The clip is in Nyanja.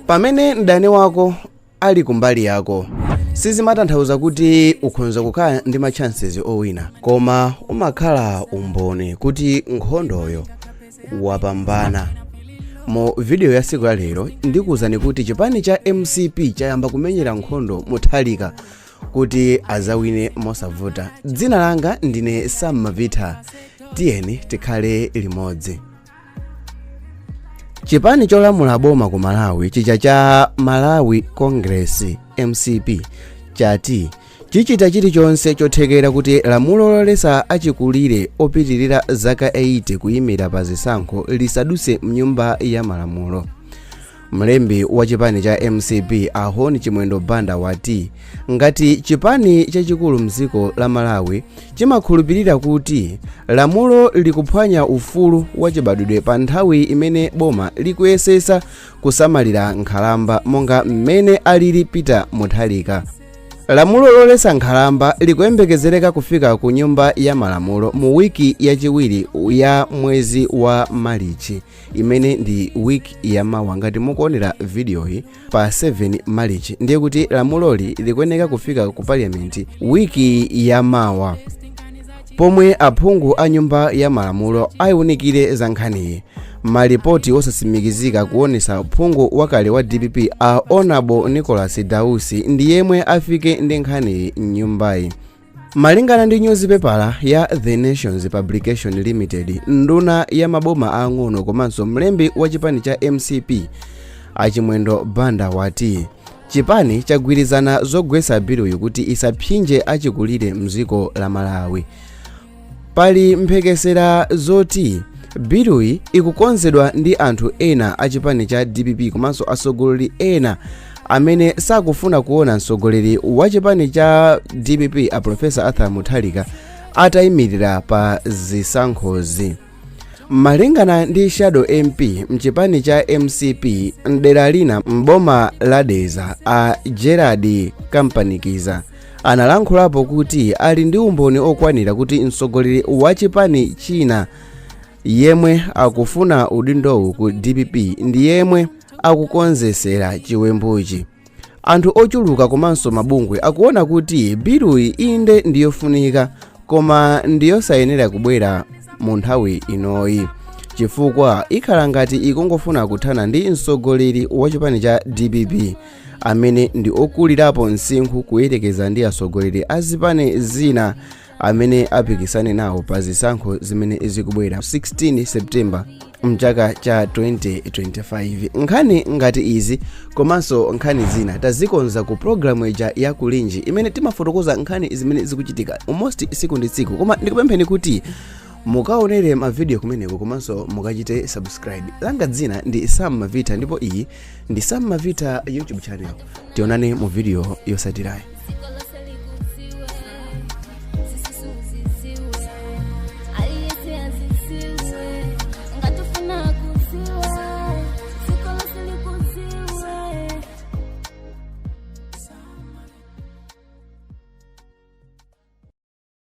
Pamene mdani wako ali kumbali yako, sizimatanthauza kuti ukhonza kukhala ndi ma chances owina, koma umakhala umboni kuti nkhondoyo wapambana. Mu video ya siku la lero ndikuwuzani kuti chipani cha MCP chayamba kumenyera nkhondo Mutharika kuti azawine mosavuta. Dzina langa ndine Sam Mavita, tiyeni tikhale limodzi. Chipani cholamula boma ku Malawi chija cha Malawi Congress, MCP, chati chichita chilichonse chothekera kuti lamulo loletsa achikulire opitirira zaka 80 kuyimira pa zisankho lisadutse mnyumba ya malamulo. Mlembi wa chipani cha MCP, a Hon Chimwendo Banda, wati ngati chipani chachikulu mdziko la Malawi chimakhulupirira kuti lamulo likuphwanya ufulu wachibadwidwe pa nthawi imene boma likuyesesa kusamalira nkhalamba monga mmene alili Peter Mutharika. Lamulo loletsa nkhalamba likuyembekezereka kufika ku nyumba ya malamulo mu wiki yachiwiri ya mwezi wa Marichi, imene ndi wiki yamawa. Ngati mukuonera videoyi pa 7 Marichi, ndiye kuti lamuloli likuyeneka kufika ku parliament wiki yamawa, pomwe aphungu a nyumba ya malamulo ayiwunikire za nkhaniyi. Malipoti osatsimikizika kuonesa phungu wakale wa DPP, a Honorable Nicholas Dausi, ndi yemwe afike ndi nkhaniyi mnyumbayi. Malingana ndi nyuzipepala ya The Nations Publication Limited, nduna ya maboma ang'ono komanso mlembi wa chipani cha MCP, Achimwendo Banda, wati chipani chagwirizana zogwetsa biluyi kuti isapsinje achikulire mdziko la Malawi. Pali mphekesera zoti biluyi ikukonzedwa ndi anthu ena a chipani cha DPP komanso atsogoleri ena amene sakufuna kuona mtsogoleri wa chipani cha DPP, a Professor Arthur Mutharika, atayimirira pa zisankhozi. Malingana ndi shadow MP mchipani cha MCP mdera lina mboma la Dedza, a Gerard Kampanikiza, analankhulapo kuti ali ndi umboni okwanira kuti mtsogoleri wa chipani china yemwe akufuna udindowu ku DPP ndi yemwe akukonzesera chiwembuchi. Anthu ochuluka komanso mabungwe akuona kuti biluyi inde ndiyofunika, koma ndiyosayenera kubwera mu nthawi inoyi, chifukwa ikhala ngati ikungofuna kuthana ndi mtsogoleri wa chipani cha DPP amene ndi okulirapo msinkhu kuyerekeza ndi atsogoleri a zipani zina amene apikisane nawo pa zisankho zimene zikubwera 16 September mchaka cha 2025. Nkhani ngati izi komanso nkhani zina tazikonza ku programu ija ya Kulinji, imene timafotokoza nkhani zimene zikuchitika almost tsiku ndi tsiku. Koma ndikupempheni kuti mukaonere mavidiyo kumeneko komanso mukachite subscribe. Langa dzina ndi Sam Mavita, ndipo iyi ndi Sam Mavita YouTube channel. Tionane mu video yotsatirayi.